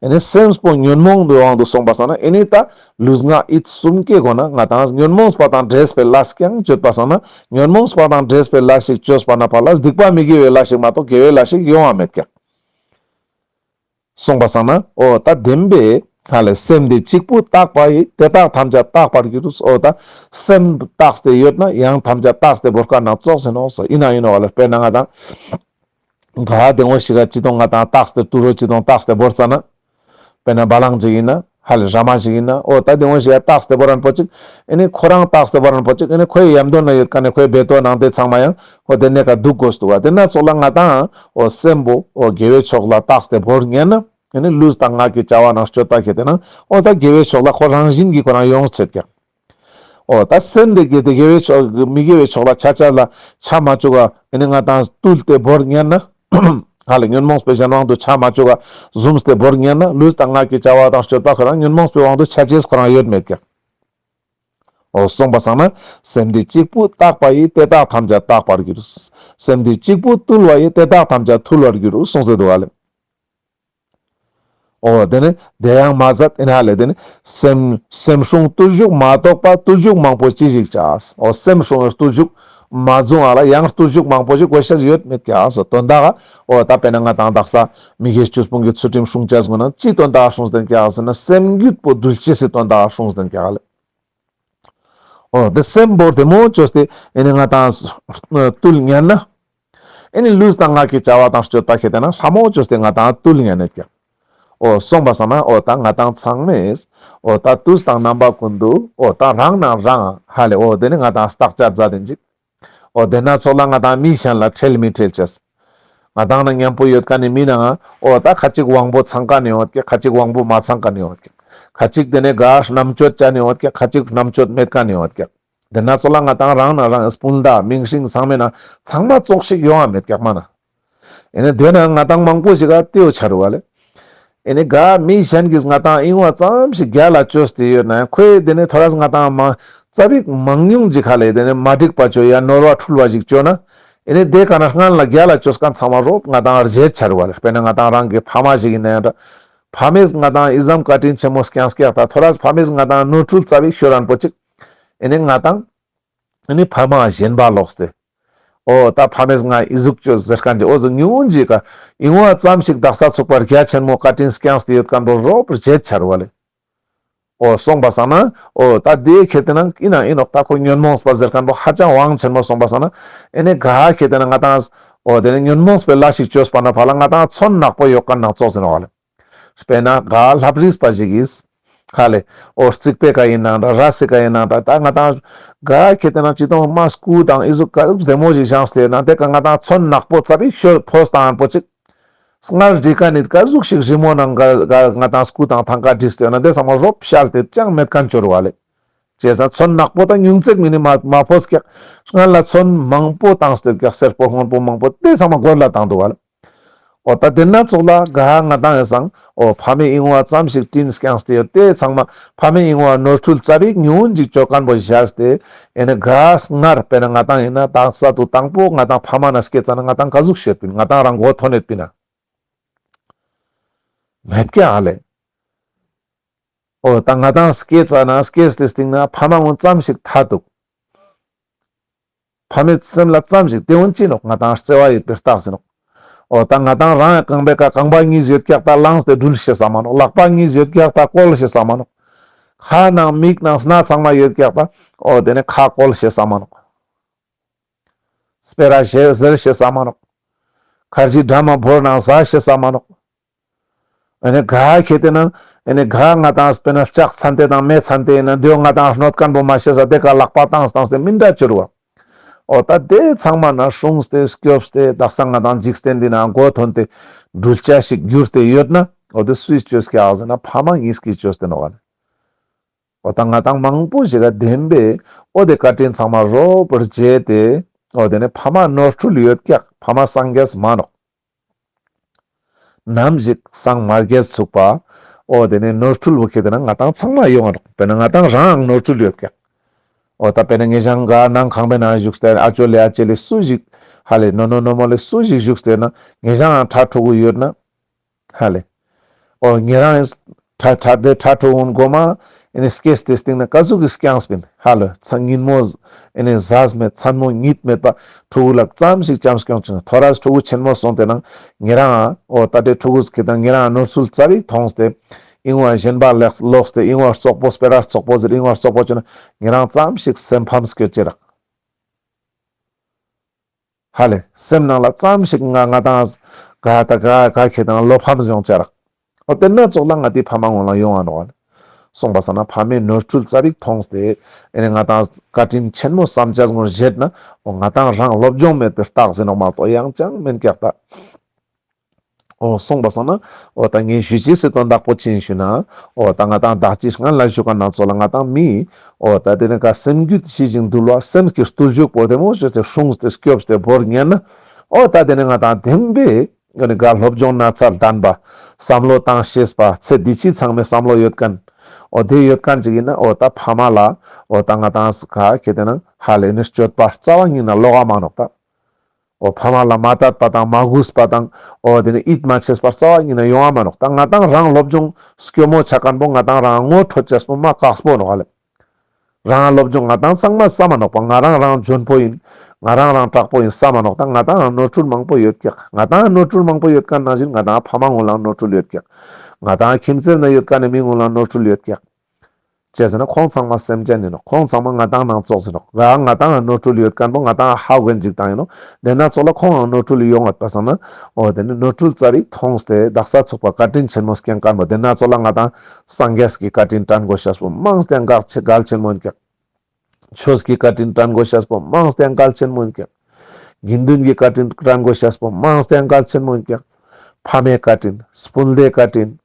ཨེ་ནི་སེམས་པོ་ཉོན་མོངས་པའི་དབང་དུ་སོང་པ་སང་ན། ཨེ་ནི་ད་ལུས་ངག་ཡིད་གསུམ་ཀའི་སྒོ་ནས་ང་དང་ཉོན་མོངས་པ་དང་འདྲེས་པའི་ལས་ཀྱང་སྤྱོད་པ་སང་ན། ཉོན་མོངས་པ་དང་འདྲེས་པའི་ལས་ཤིག་སྤྱོད་པ་ན་ཕར་ལ་སྡིག་པ་མི་དགེ་བའི་ལས་ཤིག་མ་གཏོགས་དགེ་བའི་ལས་ཤིག་ཡོང་བ་མེད་ཀྱག། སོང་པ་སང་ན་འོ་ད་བདེན་པའི་ཧ་ལས་སེམས་དེ་གཅིག་པུ་རྟག་པ་ཡིས། དེ་དག་ཐམས་ཅད་རྟག་པར་འགྱུར། འོ་ད་སེམས་རྟགས་ཏེ་ཡོད་ན་ཡང་ཐམས་ཅད་རྟགས་ཏེ་བོར་མཁན་ན་ཙོགས་ཡིན་ནོག་སོ། ཡིན་ན་ཡིན་ནོག་ལ། དཔེར་ན་ང་དང་ག་དེ་ངོ་ཞིག་ག་ཅི་དང་ང་དང་རྟགས་ཏེ་ཏུ་རོ་ཅི་དང་རྟགས་ཏེ་བོར་ཙ་ན། དཔེར་ན་བ་ལང་ཅིག་ཡིན་ན་ཧ་ལས་ར་མ་ཞིག་ཡིན་ན། འོ་ད་དེ་ངོ་ཞིག་ག་རྟགས་ཏེ་བོར་མཁན་པོ་ཅིག། ཨེ་ནི་ཁོ་རང་རྟགས་ཏེ་བོར་མཁན་པོ་ཅིག། ཨེ་ནི་ཁོའི་ཡམ་དོན་ན་ཡོད་མཁན་ནི་ཁོའི་བེ་ཏོ་ནང་དེ་ཚང་མ་ཡང་འོ་དེ་ནེ་ཀ་འདུག་དགོས་འདུག་ག། དེ་ན་ཙོགས་ལ་ང་དང་འོ་སེམས་པོ་འོ་དགེ་བའི་ཕྱོགས་ལ་རྟགས་ཏེ་བོར་ཉན་ན། ཨེ་ནི་ལུས་དང་ངག་གི་བྱ་བ་ནང་སྤྱོད་པ་ཁེ་དེ་ན་འོ་ད་དགེ་བའི་ཕྱོགས་ལ་ཁོ་རང་བཞིན་གྱིས་ཁོ་རང་ཡོང་ཆེད་ཀྱག། འོ་ད་སེམས་དེ་དགེ་དེ་དགེ་བའི་ཕྱོགས་མི་དགེ་བའི་ཕྱོགས་ལ་ཆ་ཆ་ལ་ཆ་མ་བཅུག་ག། ཨེ་ནི་ང་དང་བཏུལ་ཏེ་བོར་ཉན་ན། ཧ་ལས་ཉོན་མོངས་པའི་གཞན་དབང་དུ་ཆ་མ་བཅུག་ག་བཟུམ་སྟེ་བོར་ཉན་ན། ལུས་དང་ངག་གི་བྱ་བ་དང་སྤྱོད་པ་ཁོ་རང་ཉོན་མོངས་པའི་དབང་དུ་ཆ་ཅེས་ཁོ་རང་ཡོད་མེད་ཀྱག། འོ་སོང་པ་སང་ན་སེམས་དེ་གཅིག་པུ་རྟག་པ་ཡིས། དེ་དག་ཐམས་ཅད་རྟག་པར་འགྱུར། སེམས་དེ་གཅིག་པུ་དུལ་བ་ཡིས། དེ་དག་ཐམས་ཅད་དུལ་བར་འགྱུར་གསུངས་ཏེ་འདུག་ཧ་ལས། འོ་དེ་ནི་དེ་ཡང་མ་ཟད་ཨེ་ནི་ཧ་ལས་དེ་ནི་སེམས་སེམས་སྲུང་བརྟུལ་ཞུགས་མ་གཏོགས་པ། བརྟུལ་ཞུགས་མང་པོ་ཅི་ཞིག་བྱ། འོ་སེམས་སྲུང་བའི་བརྟུལ་ཞུགས་ མ་བཟུང་བ་ལ་ཡང་བརྟུལ་ཞུགས་མང་པོ་ཞིག་དགོས་ཤེས་ཡོད་མེད་ཀྱག་ཟེར་དོན་དག་འོ་ད་དཔེར་ན་ང་ཏང་དག་ས་མི་དགེ་བཅུ་སྤོང་གི་ཚུལ་ཁྲིམས་སྲུང་ཅེས་ངོ་ན་ཅི་དོན་དག་སྲུང་སྟེ་ཀྱག་ཟེར་ན་སེམས་རྒྱུད་པོ་འདུལ་ཅེས་སི་དོན་དག་སྲུང་སྟེ་ཀྱག་ལེ། འོ་དེ་སེམས་པོ་བདེ་མོ་བཅོས་ཏེ་ཨེ་ནི་ང་ཏང་བཏུལ་ཉན་ན། ཨེ་ནི་ལུས་དང་ངག་གི་བྱ་བ་དང་སྤྱོད་པ་ཁེ་ཏེ་ན་ལྷ་མོ་བཅོས་ཏེ་ང་ཏང་བཏུལ་ཉན་ནེ་ཀྱག་འོ་སོང་པ་སང་ན་འོ་ད་ང་ཏང་ཚང་མས་འོ་ད་དུས་དང་རྣམ་པ་ཀུན་ཏུ་འོ་ད་རང་ནང་རང་ཧ་ལེ་འོ་དེ་ནི་ང་ཏང་བརྟག་དཔྱད་མཛད་དེ་ཅིག་འོ་དེ་ན་ཚོགས་ལ་ང་ཏང་མི་གཞན་ལ་ཁྲེལ་མི་ཁྲེལ་ཅེས། ང་ཏང་ན་མཉམ་པོ་ཡོད་མཁན་ནི་མི་ནང་འོ་ད་ཁ་ཅིག་དབང་པོ་ཚང་མཁན་ནི་ཡོད་ཀྱག་ཁ་ཅིག་དབང་པོ་མ་ཚང་མཁན་ནི་ཡོད་ཀྱག་ཁ་ཅིག་དེ་ནི་ག་རྣམ་དཔྱོད་ཅན་ནི་ཡོད་ཀྱག་ཁ་ཅིག་རྣམ་དཔྱོད་མེད་མཁན་ནི་ཡོད་ཀྱག་དེ་ན་ཚོགས་ལ་ང་ཏང་རང་ན་རང་སྤུན་ཟླ་མིང་སྲིང་ཚང་མའི་ནང་ཚང་མ་ཙོགས་ཤིག་ཡོང་བ་མེད་ཀྱག་མ་ན། ཨེ་ནི་དེ་ན་ང་ཏང་མང་པོ་ཞིག་ག་ཏེའོ་ཆ་རུ་བ་ལེ། ཨེ་ནི་ག་མི་གཞན་གྱིས་ང་ཏང་ཨིན་བ་ཙམ་ཞིག་རྒྱལ་ལ་བཅོས་ཏེ་ཡོད་ན་ཁོས་དེ་ནི་ཐོ་རས་ང་ཏང་མ་ཙ་པིག་མང་ཉུང་ཅིག་ཧ་ལེ་དེ་ནི་མ་འགྲིག་པ་བཅོ་ཡ་ནོར་བ་འཁྲུལ་བ་ཞིག་བཅོ་ན་ཨེ་ནི་དེ་ག་ན་སྔན་ལ་རྒྱལ་ལ་བཅོས་མཁན་ཚང་མ་རོབ་ང་ཏང་རྗེད་ཆ་རུ་བ་ལེ། དཔེར་ན་ང་ཏང་རང་གི་ཕ་མ་ཞིག་ཡིན་ན་ཡང་འདྲ། ཕ་མས་ང་ཏང་ཨི་ཙམ་བཀའ་དྲིན་ཆེན་མོ་སྐྱངས་ཀྱག་ད་ཐོ་རས་ཕ་མས་ང་ཏང་ནོར་འཁྲུལ་ཙ་པིག་ཤོར་རན་པོ་ཅིག་ཨེ་ནི་ང་ཏང་ཨེ་ནི་ཕ་མ་གཞན་པ་ལོག་སྟེ། འོ་ད་ཕ་མས་ང་ཨི་ཟུག་བཅོས་ཟེར་མཁན་གྱི་འོ་ཟུག་ཉུང་ངུ་ཅིག་ག་ཨིན་བ་ཙམ་ཞིག་དག་ས་ཚུགས་པར་རྒྱ་ཆེན་མོ་བཀའ་དྲིན་སྐྱངས་ཏེ་ཡོད་མཁན་པོ་རོབ་རྗེད་ཆ་རུ་བ་ལེ། འོ་སོང་པ་སང་ན་འོ་ད་དེ་ཁེ་ཏེ་ན་ཨིན་ན་ཨིན་ནོག་ད་ཁོ་ཉོན་མོངས་པ་ཟེར་མཁན་པོ་ཧ་ཅང་དབང་ཆེན་མོ་སོང་པ་སང་ན་ཨེ་ནི་ག་ཁེ་ཏེ་ན་ང་ཏང་འོ་དེ་ནི་ཉོན་མོངས་པའི་ལས་ཤིག་བཅོས་པ་ན་ཕ་ལ་ང་ཏང་མཚོན་ནག་པོ་ཡོད་མཁན་ནང་ཙོགས་ཟེར་ནོག་ལེ། དཔེར་ན་ག་ལྷ་བྲིས་པ་ཞིག་གིས་ཧ་ལེ་འོ་རྩིག་པའི་ཀ་ཡིན་ན་འདྲ་ར་སི་ཀ་ཡིན་ན་འདྲ་ད་ང་ཏང་ག་ཁེ་ཏེ་ན་ཅི་ཏོང་མ་སྐུ་དང་ཨི་ཟུག་ག་ཟུག་བདེ་མོ་ཞིག་བཞེངས་ཏེ་ན་དེ་ཀ་ང་ཏང་མཚོན་ནག་པོ་ཙ་པིག་ཤོར་ཕོས་དང་པོ་ཅིག་སྔར་བྲིས་མཁན་ནི་ག་ཟུག་ཞིག་རི་མོ་ནང་ག་ག་ང་ཏང་སྐུ་དང་ཐང་ཀ་བྲིས་ཏེ་ན་དེ་ཚང་མ་རོབ་ཤལ་ཏེ་ཅང་མེད་མཁན་ཅོ་རུ་བ་ལེ། ཅེས་ས་མཚོན་ནག་པོ་དང་ཉུང་ཙེག་མིན་ནི་མ་མ་ཕོས་ཀྱག་སྔར་ལ་མཚོན་མང་པོ་བཏང་སྟེ་ཀྱག་སེར་པོ་སྔོན་པོ་མང་པོ་དེ་ཚང་མ་སྒོར་ལ་བཏང་འདུག་བ་ལེ། འོ་ད་དེ་ན་ཙོགས་ལ་ག་ང་ཏང་ཡང་སང་འོ་ཕ་མའི་ཨིན་བ་ཙམ་ཞིག་དྲིན་སྐྱངས་ཏེ་ཡོད་དེ་ཚང་མ་ཕ་མའི་ཨིན་བ་ནོར་འཁྲུལ་ཙ་པིག་ཉུང་ངུ་ཅིག་བཅོ་མཁན་པོ་བཞག་སྟེ་ཨེ་ནི་ག་སྔར་དཔེར་ན་ང་ཏང་ཡིན་ན་དག་ས་དུ་དང་པོ་ང་ཏང་ཕ་མ་ན་སྐྱེས་ཙ་ན་ང་ཏང་ག་ཟུག་ཤེས་པིན་ང་ཏང་རང་མགོ་ཐོན་ཡོད་པིན་ན། མེད་ཀྱག་ཧ་ལེ། འོ་ད་ང་ཏང་སྐྱེས་ཙ་ན་སྐྱེས་ཏེ་སྟིང་ན་ཕ་མ་ངོ་ཙམ་ཞིག་ཐ་དུག་ཕ་མའི་སེམས་ལ་ཙམ་ཞིག་དེ་འོན་ཅི་ནོག་ང་ཏང་བརྩེ་བ་ཡོད་པའི་རྟགས་ཟེར་ནོག་འོ་ད་ང་ཏང་རང་རྐང་པའི་ཀ་རྐང་པ་གཉིས་ཡོད་ཀྱག་ད་བླངས་ཏེ་འགྲུལ་ཤེས་ས་མ་ནོག་ལག་པ་གཉིས་ཡོད་ཀྱག་ད་བཀོལ་ཤེས་ས་མ་ནོག་ཁ་ནང་མིག་ནང་སྣ་ཚང་མ་ཡོད་ཀྱག་ད་འོ་དེ་ནི་ཁ་བཀོལ་ཤེས་ས་མ་ནོག་སྤེ་ར་ཟེར་ཤེས་ས་མ་ནོག་ཁར་ཇི་འགྲམ་མ་བོར་ནང་ཟ་ཤེས་ས་མ་ནོག་ཨེ་ནི་ག་ཁེ་ཏེ་ན་ཨེ་ནི་ག་ང་ཏང་སྤེར་ན་ལྕགས་ཚན་ཏེ་དང་མེ་ཚན་ཏེ་ཡིན་ན་དེའོ་ང་ཏང་གནོད་མཁན་པོ་མ་ཤེས་ས་དེ་ཀ་ལག་པ་བཏང་བཏང་སྟེ་མི་འདྲ་བཅོ་རུ་བ། འོ་ད་དེ་ཚང་མ་ན་སྲུངས་ཏེ་སྐྱོབས་ཏེ་དག་ས་ང་ཏང་འཇིག་རྟེན་འདི་ན་མགོ་ཐོན་ཏེ་འགྲུལ་ཆ་ཞིག་གྱུར་ཏེ་ཡོད་ན་འོ་དེ་སུས་བཅོས་ཀྱག་ཟེར་ན་ཕ་མ་གཉིས་ཀྱིས་བཅོས་ཏེ་ནོག་ཨ་ནི། འོ་ད་ང་ཏང་མང་པོ་ཞིག་ག་བདེན་པས་འོ་དེ་བཀའ་དྲིན་ཚང་མ་རོབ་རྗེད་དེ་འོ་དེ་ནི་ཕ་མ་ནོར་འཁྲུལ་ཡོད་ཀྱག་ཕ་མ་སངས་རྒྱས་མ་ནོག་ནམ་ཞིག་སངས་མ་རྒྱས་ཚུགས་པ། འོ་དེ་ནི་ནོར་འཁྲུལ་བོ་ཁེ་ཏེ་ན་ང་ཏང་ཚང་མ་ཡོང་ང་ནོག་དཔེར་ན་ང་ཏང་རང་ནོར་འཁྲུལ་ཡོད་ཀྱག་འོ་ད་དཔེར་ན་ངེ་ཞང་ག་ནང་ཁང་པའི་ནང་བཞུགས་ཏེ་ཨ་ཅོ་ལེ་ཨ་ཅེ་ལེ་སུ་ཞིག་ཧ་ལེ་ནོ་ནོ་ནོ་མོ་ལེ་སུ་ཞིག་བཞུགས་ཏེ་ན་ངེ་ཞང་ཕྲུ་གུ་ཡོད་ན། ཧ་ལེ། འོ་ཉེ་རང་ཕྲུ་གུ་གོ་མ་ཨེ་ནི་སྐྱེས་ཏེ་སྟིང་ན་ག་ཟུག་གི་སྐྱངས་པིན་ཧ་ལེ། ཚ་ཉིན་མོ་ཨེ་ནི་ཟས་མེད་མཚན་མོ་གཉིད་མེད་པ་ཕྲུ་གུ་ལ་ཙམ་ཞིག་ཅམ་སྐྱོང་ཆེན་ཐོ་རས་ཕྲུ་གུ་ཆེན་མོ་སོང་སྟེ་ན་ཉེ་རང་འོ་ད་དེ་ཕྲུ་གུ་སྐྱེ་དང་ཉེ་རང་ནོར་འཁྲུལ་ཙ་པིག་མཐོང་སྟེ་ཨིན་བ་གཞན་པ་ལོག་སྟེ་ཨིན་བ་རྩོག་པོ་སྤེ་ར་རྩོག་པོ་ཟེར་ཨིན་བ་རྩོག་པོ་ཆེ་ན་ཉེ་རང་ཙམ་ཞིག་སེམས་ཕམ་སྐྱོད་ཅེ་རག་ཧ་ལེ། སེམས་ནང་ལ་ཙམ་ཞིག་ང་ང་ཏང་ག་ད་ག་ག་ཁེ་དང་བློ་ཕམ་ཡོང་ཅེ་རག་འོ་དེ་ན་ཙོགས་ལ་ང་ཏི་ཕ་མ་ངོ་ལ་ཡོང་ང་ནོག་ཨ་ལེ། སོང་པ་སང་ན་ཕ་མའི་ནོར་འཁྲུལ་ཙ་པིག་མཐོང་སྟེ་ཨེ་ནི་ང་ཏང་བཀའ་དྲིན་ཆེན་མོ་བསམ་ཅེས་ངོ་བཞེད་ན་འོ་ང་ཏང་རང་སློབ་སྦྱོང་མེད་པའི་རྟགས་ཟེར་ནོག་མ་གཏོགས་ཡང་ཅང་མེན་ཀྱག་ད། འོ་སོང་པ་སང་ན་འོ་ད་ངས་ཞུ་ཅེས་སི་དོན་དག་པོ་ཅི་ཡིན་ཞུ་ན་འོ་ད་ང་ཏང་བདག་ཅིག་སྔན་ལ་ཞུ་མཁན་ན་ཙོགས་ལ་ང་ཏང་མི་འོ་ད་དེ་ནི་ཀ་སེམས་རྒྱུད་ཞི་ཞིང་དུལ་བ་སེམས་ཀྱི་བརྟུལ་ཞུགས་པོ་དེ་མོ་ཅོས་ཏེ་སྲུངས་ཏེ་སྐྱོབས་ཏེ་བོར་ཉན་ན་འོ་ད་དེ་ནི་ང་ཏང་བདེན་པའི་ཨེ་ནི་ག་སློབ་སྦྱོང་ན་ཚ་ལྡན་པ་བསམ་བློ་བཏང་ཤེས་པ་ཚེ་འདི་ཕྱི་ཚང་མའི་བསམ་བློ་ཡོད་མཁན་འོ་དེ་ཡོད་མཁན་ཅིག་ཡིན་ན་འོ་ད་ཕ་མ་ལ་འོ་ད་ང་ཏང་ག་ཁེ་དེ་ན་ཧ་ལེ་ནི་སྤྱོད་པ་རྩ་བ་ཉིད་ན་ལོག་ག་མ་ནོག་ད། འོ་ཕ་མ་ལ་མ་དད་པ་དང་མ་གུས་པ་དང་འོ་དེ་ནི་ཡིད་མ་ཆེས་པ་རྩ་བ་ཉིད་ན་ཡོང་ང་མ་ནོག་ད་ང་ཏང་རང་སློབ་སྦྱོང་སྐྱོ་མོ་ཆ་མཁན་པོ་ང་ཏང་རང་ངོ་འཕྲོད་ཅེས་པོ་མ་དཀགས་པོ་ནོག་ཧ་ལེ། རང་སློབ་སྦྱོང་ང་ཏང་ཚང་མ་བསམ་མ་ནོག་པ། ང་རང་རང་འཇོན་པོ་ཡིན། ང་རང་རང་དྲག་པོ་ཡིན་བསམ་མ་ནོག། ད་ང་ཏང་ནོར་འཁྲུལ་མང་པོ་ཡོད་ཀྱག། ང་ཏང་ནོར་འཁྲུལ་མང་པོ་ཡོད་མཁན་ནང་བཞིན་ང་ཏང་ཕ་མ་ངོ་ལ་ནོར་འཁྲུལ་ཡོད་ཀྱག། ང་ཏང་ཁྱིམ་མཚེས་ན་ཡོད་མཁན་ནི་མི་ངོ་ལ་ནོར་འཁྲུལ་ཡོད་ཀྱག། ཅི་ཟེར་ན་ཁོང་ཚང་མ་སེམས་ཅན་ཡིན་ནོག། ཁོང་ཚང་མ་ང་ཏང་ནང་ཙོགས་ཡིན་ནོག། ང་ང་ཏང་ནོར་འཁྲུལ་ཡོད་མཁན་པོ་ང་ཏང་ཧ་གོ་མཁན་ཅིག་ཏང་ཡིན་ནོག། དེ་ན་ཙོགས་ལ་ཁོང་ནང་ནོར་འཁྲུལ་ཡོང་ངད་པ་སང་ན། འོ་དེ་ནི་ནོར་འཁྲུལ་ཙ་པིག་མཐོང་སྟེ་དག་ས་ཚུགས་པ་བཀའ་དྲིན་ཆེན་མོ་སྐྱེན་མཁན་པོ་དེ་ན་ཙོགས་ལ་ང་ཏང་སངས་རྒྱས་ཀྱི་བཀའ་དྲིན་དྲན་དགོས་ཤེས་པོ་མང་སྟེ་གལ་ཆེ་གལ་ཆེན་མོ་ཡིན་ཀྱག། ཆོས་ཀྱི་བཀའ་དྲིན་དྲན་དགོས་ཤེས་པོ་མང་སྟེ་གལ་ཆེན་མོ་ཡིན་ཀྱག། དགེ་འདུན་གྱི་བཀའ་དྲིན་དྲན་དགོས་ཤེས་པོ་མང་སྟེ་གལ་ཆེན་མོ་ཡིན་ཀྱག། ཕ་མའི་བཀའ་དྲིན། སྤུན་ཟླའི་བཀའ་དྲིན།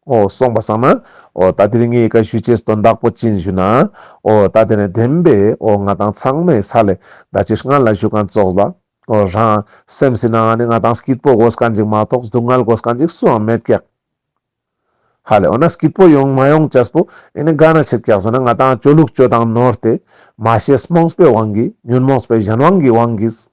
འོ་སོང་པ་སང་ན། འོ་ད་དེ་རིང་ངའི་ཀ་ཞུ་ཅེས་དོན་དག་པོ་ཅི་ཡིན་ཞུ་ན། འོ་ད་དེ་ནས་བདེན་པའི་འོ་ང་ཏང་ཚང་མས་ས་ལེ་ད་ཅི་སྔན་ལ་ཞུ་མཁན་ཙོགས་ལ། འོ་རང་སེམས་སི་ནང་ནས་ང་ཏང་སྐྱིད་པོ་དགོས་མཁན་ཅིག་མ་གཏོགས་སྡུག་བསྔལ་དགོས་མཁན་ཅིག་སུའང་མེད་ཀྱག། ཧ་ལེ་འོ་ན་སྐྱིད་པོ་ཡོང་མ་ཡོང་ཅེས་པོ་ཨེ་ནི་ག་ན་ཆེད་ཀྱག་ཟེར་ན་ང་ཏང་ཅོ་ལུགས་ཅོ་དང་ནོར་ཏེ་མ་ཤེས་རྨོངས་པའི་དབང་གིས་ཉོན་མོངས་པའི་གཞན་དབང་གི་དབང་གིས།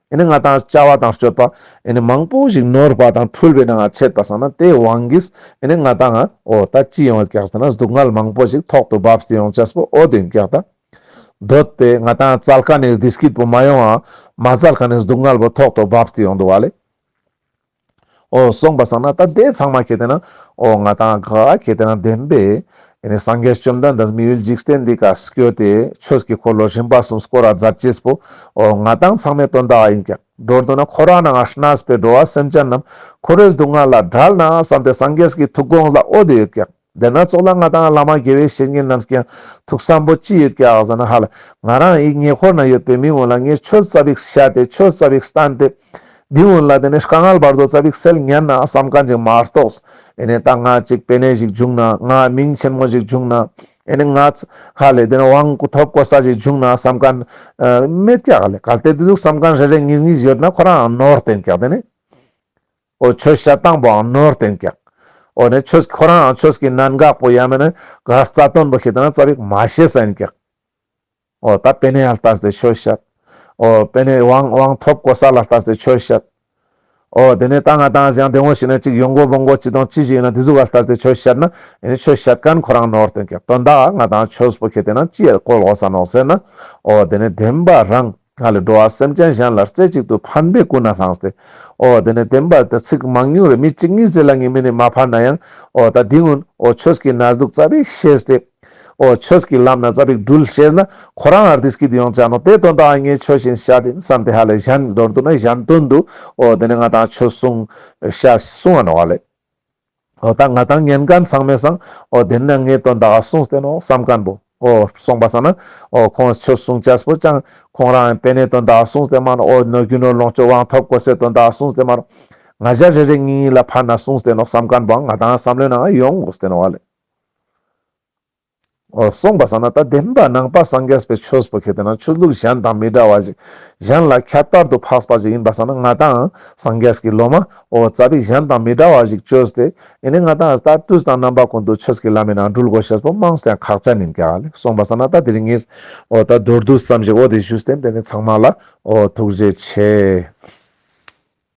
ཨེ་ནི་ང་ཏང་བྱ་བ་དང་སྤྱོད་པ་ཨེ་ནི་མང་པོ་ཞིག་ནོར་བ་དང་འཁྲུལ་བའི་ནང་ཆད་པ་སང་ན་དེའི་དབང་གིས་ཨེ་ནི་ང་ཏང་ང་འོ་ད་ཅི་ཡོང་ཀྱག་ཟེར་ན་སྡུག་བསྔལ་མང་པོ་ཞིག་ཐོག་ཏུ་བབས་ཏེ་ཡོང་ཅེས་པོ་འོ་དེ་ཡིན་ཀྱག་ད། འདོད་པས་ང་ཏང་བཙལ་མཁན་ནི་བདེ་སྐྱིད་པོ་མ་ཡོང་ང་མ་བཙལ་མཁན་ནི་སྡུག་བསྔལ་པོ་ཐོག་ཏུ་བབས་ཏེ་ཡོང་འདུག་བ་ལེ། འོ་སོང་པ་སང་ན་ད་དེ་ཚང་མ་ཁེ་ཏེ་ན་འོ་ང་ཏང་ག་ཁེ་ཏེ་ན་བདེན་པའི་ཨེ་ནི་སངས་རྒྱས་བཅོམ་ལྡན་འདས་མི་ཡུལ་འཇིག་རྟེན་འདི་ཀ་སྐྱོད་དེ་ཆོས་ཀྱི་འཁོར་ལོ་རིམ་པ་གསུམ་བསྐོར་ར་མཛད་ཅེས་པོ་འོ་ང་ཏང་ཚང་མའི་དོན་དག་ཡིན་ཀྱག། མདོར་བསྡུ་ན་འཁོར་བ་ནང་ང་གནས་པའི་འགྲོ་བ་སེམས་ཅན་རྣམས་འཁོར་བའི་སྡུག་བསྔལ་ལས་བྲལ་ན་བསམ་སྟེ་སངས་རྒྱས་ཀྱི་ཐུགས་དགོངས་ལ་འོ་དེ་ཡོད་ཀྱག། དེ་ན་ཙོགས་ལ་ང་ཏང་བླ་མ་དགེ་བའི་བཤེས་གཉེན་རྣམས་ཀྱང་ཐུགས་བསམ་པོ་ཅི་ཡོད་ཀྱག་ཟེར་ན་ཧ་ལ་ང་རང་ཨི་ཉེ་འཁོར་ན་ཡོད་པའི་མི་ངོ་ལ་ངས་ཆོས་ཙ་པིག་བཤད་དེ་ཆོས་ཙ་པིག་བསྟན་ཏེ་འདི་ངོ་ལ་དེ་ནས་དཀའ་ངལ་བར་དོ་ཙ་པིག་སེལ་ཉན་ན་བསམ་མཁན་ཅིག་མ་གཏོགས་ཨེ་ནས་ད་ང་ཅིག་པེ་ནེ་ཞིག་བྱུང་ན་ང་མིང་ཆེན་མོ་ཞིག་བྱུང་ན་ཨེ་ནས་ང་ཧ་ལས་དེ་ནས་དབང་ཐོབ་གོ་ས་ཞིག་བྱུང་ན་བསམ་མཁན་མེད་ཀྱག་ལེ། གལ་ཏེ་དེ་ཟུག་བསམ་མཁན་རེ་རེ་གཉིས་གཉིས་ཡོད་ན་ཁོ་རང་ནོར་བསྟན་ཀྱག་དེ་ནས། འོ་ཆོས་བཤད་སྟངས་པོའང་ནོར་བསྟན་ཀྱག། འོ་ནས་ཆོས་ཁོ་རང་ཆོས་ཀྱི་གནད་འགག་པོ་ཡང་མེད་ན་ག་རྩ་དོན་པོ་ཁེ་ཏེ་ན་ཙ་པིག་མ་ཤེས་ས་ཡིན་ཀྱག། འོ་ད་པེ་ནེ་ཡ་ལྟས་ཏེ་ཆོས་བཤད། འོ་པེ་ནེ་དབང་དབང་ཐོབ་གོ་ས་ལ་ལྟས་ཏེ་ཆོས་བཤད། འོ་དེ་ནས་ད་ང་ཏང་ཡང་དེ་འོ་ཞིག་ན་ཅིག་ཡོང་སྒོ་བོང་སྒོ་ཅི་དང་ཅི་ཞིག་ཡིན་ན་དེ་ཟུག་ག་ལྟས་ཏེ་ཆོས་བཤད་ན་ཨེ་ནི་ཆོས་བཤད་མཁན་ཁོ་རང་ནོར་བསྟན་ཀྱག། དོན་དག་ང་ཏང་ཆོས་པོ་ཁེ་ཏེ་ན་ཅི་ཡ་བཀོལ་དགོས་ས་ནོག་ཟེར་ན། འོ་དེ་ནས་བདེན་པ་རང་ཧ་ལས་འགྲོ་བ་སེམས་ཅན་གཞན་ལ་རྩེ་གཅིག་ཏུ་ཕན་པའི་ཀུན་ནས་བསླངས་ཏེ། འོ་དེ་ནས་བདེན་པ་དེ་ཚིག་མང་ཉུང་རེ་མི་གཅིག་གཉིས་ཟེར་ལ་ངེས་མེད་ནི་མ་ཕན་ན་ཡང་འོ་ད་འདི་ངུན་འོ་ཆོས་ཀྱི་གནས་ལུགས་ཙ་པིག་ཤེས་ཏེ། འོ་ཆོས་ཀྱི་ལམ་ན་ཙ་པིག་འགྲུལ་ཤེས་ན་ཁོ་རང་ཨར་དེ་སྐྱིད་ཡོང་ཆ་ནོག། དེ་དོན་དག་ངས་ཆོས་བཞིན་བཤད་དེ་བསམ་སྟེ་ཧ་ལས་གཞན་མདོར་བསྡུ་ན་གཞན་དོན་དུ་འོ་དེ་ནས་ང་ཏང་ཆོས་གསུང་བཤད་གསུང་ང་ནོག་ཧ་ལས། འོ་ད་ང་ཏང་ཉན་མཁན་ཚང་མའི་སང་འོ་དེ་ན་ངའི་དོན་དག་གསུངས་ཏེ་ནོག་བསམ་མཁན་པོ། འོ་སོང་པ་སང་ན་འོ་ཁོང་ཆོས་གསུང་ཅེས་པོ་ཅང་ཁོང་རང་པེ་ནེ་དོན་དག་གསུངས་ཏེ་མ་ནོག། འོ་ནོ་རྒྱུ་ནོར་ལོངས་སྤྱོད་དབང་ཐོབ་གོ་སའི་དོན་དག་གསུངས་ཏེ་མ་ནོག། ང་ཞ་རེ་རེ་གཉིས་གཉིས་ལ་ཕན་ན་གསུངས་ཏེ་ནོག་བསམ་མཁན་པོའང་ང་ཏང་བསམ་བློའི་ནང་ཡོང་དགོས་ཏེ་ནོག་ཧ་ལས། འོ་སོང་པ་སང་ན་ད་བདེན་པ་ནང་པ་སངས་རྒྱས་པའི་ཆོས་པོ་ཁེ་ཏེ་ན་ཆོས་ལུགས་གཞན་དང་མི་འདྲ་བ་ཞིག། གཞན་ལ་ཁྱད་པར་དུ་འཕགས་པ་ཞིག་ཡིན་པ་སང་ན་ང་ཏང་སངས་རྒྱས་ཀྱི་སློབ་མ་འོ་ཙ་པིག་གཞན་དང་མི་འདྲ་བ་ཞིག་བཅོས་ཏེ་ཨེ་ནི་ང་ཏང་ད་དུས་དང་རྣམ་པ་ཀུན་ཏུ་ཆོས་ཀྱི་ལམ་མི་ནང་འགྲུལ་དགོས་ཤེས་པོ་མང་སྟེ་ཁག་ཅན་ཡིན་ཀྱག་ལེ། སོང་པ་སང་ན་ད་དེ་རིང་ངས་འོ་ད་མདོར་བསྡུས་ཙམ་ཞིག་འོ་དེ་ཞུས་ཏེ་དེ་ནི་ཚང་མ་ལ་འོ་ཐུགས་རྗེ་ཆེ།